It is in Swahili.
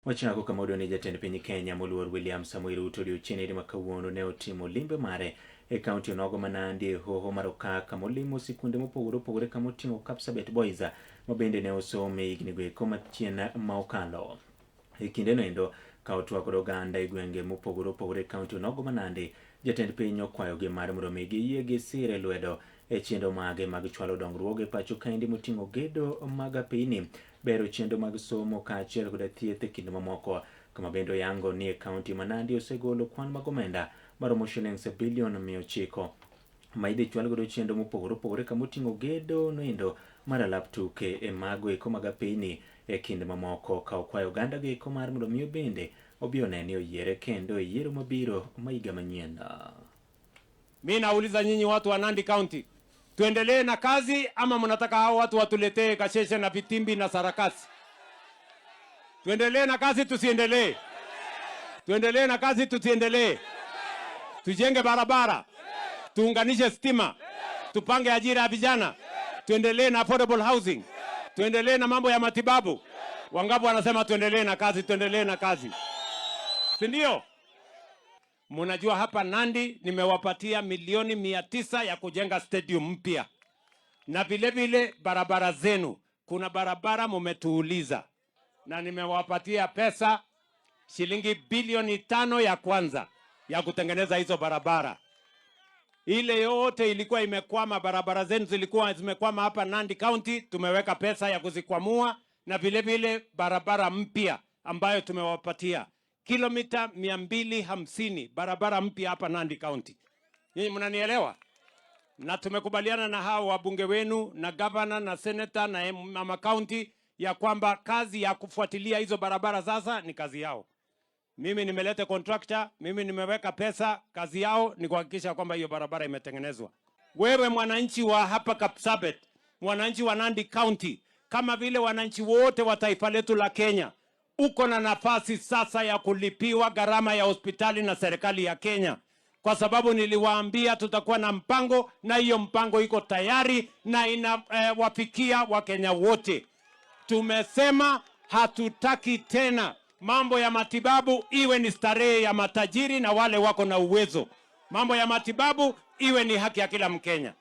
Wachako kama ni jatend piny Kenya moluor William Samoei Ruto odiochieng' ma kawuono ne otimo limbe mare e kaunti onogo ma Nandi e hoho mar Okak kama olimo sikunde mopogore opogore kama oting'o Kapsabet Boys ma bende ne osome higni go eko machien ma okalo. E kindeno endo ka otwak kod oganda e gwenge mopogore opogore e kaunti onogo ma Nandi, jatend piny okwayogi mar mondo mi giyie gisire lwedo e chenro mage mag chwalo dongruoge pacho kaendi moting'o gedo mag apeyni, bero chenro mag somo kaachiel koda thieth e kind mamoko. Kama bende oyango ni e kaunti ma Nandi osegolo kwan mag omenda maromo shillings bilion 900 ma idhi chwal godo chenro mopogore opogore kama oting'o gedo noendo mar alap tuke e mago eko mag apeyni e kind mamoko ka okwayo oganda go eko mar mondo mi bende obi one ni oyiere kendo e yiero mabiro ma higa manyien. Mi nauliza nyinyi watu wa Nandi County, tuendelee na kazi ama mnataka hao watu watuletee kasheshe na vitimbi na sarakasi? Tuendelee na kazi tusiendelee? Tuendelee na kazi tusiendelee? Tujenge barabara, tuunganishe stima, tupange ajira ya vijana, tuendelee na affordable housing, tuendelee na mambo ya matibabu. Wangapi wanasema tuendelee na kazi, tuendelee na kazi, si ndio? Munajua hapa Nandi nimewapatia milioni 900 ya kujenga stadium mpya na vile vile barabara zenu. Kuna barabara mumetuuliza, na nimewapatia pesa shilingi bilioni 5 ya kwanza ya kutengeneza hizo barabara. Ile yote ilikuwa imekwama, barabara zenu zilikuwa zimekwama hapa Nandi County, tumeweka pesa ya kuzikwamua, na vile vile barabara mpya ambayo tumewapatia kilomita 250 barabara mpya hapa Nandi County. Nyinyi mnanielewa? Na tumekubaliana na hao wabunge wenu na governor na senator na mama county ya kwamba kazi ya kufuatilia hizo barabara sasa ni kazi yao. Mimi nimeleta contractor, mimi nimeweka pesa, kazi yao ni kuhakikisha kwamba hiyo barabara imetengenezwa. Wewe mwananchi wa hapa Kapsabet, mwananchi wa Nandi County, kama vile wananchi wote wa taifa letu la Kenya, uko na nafasi sasa ya kulipiwa gharama ya hospitali na serikali ya Kenya, kwa sababu niliwaambia tutakuwa na mpango, na hiyo mpango iko tayari na inawafikia Wakenya wote. Tumesema hatutaki tena mambo ya matibabu iwe ni starehe ya matajiri na wale wako na uwezo. Mambo ya matibabu iwe ni haki ya kila Mkenya.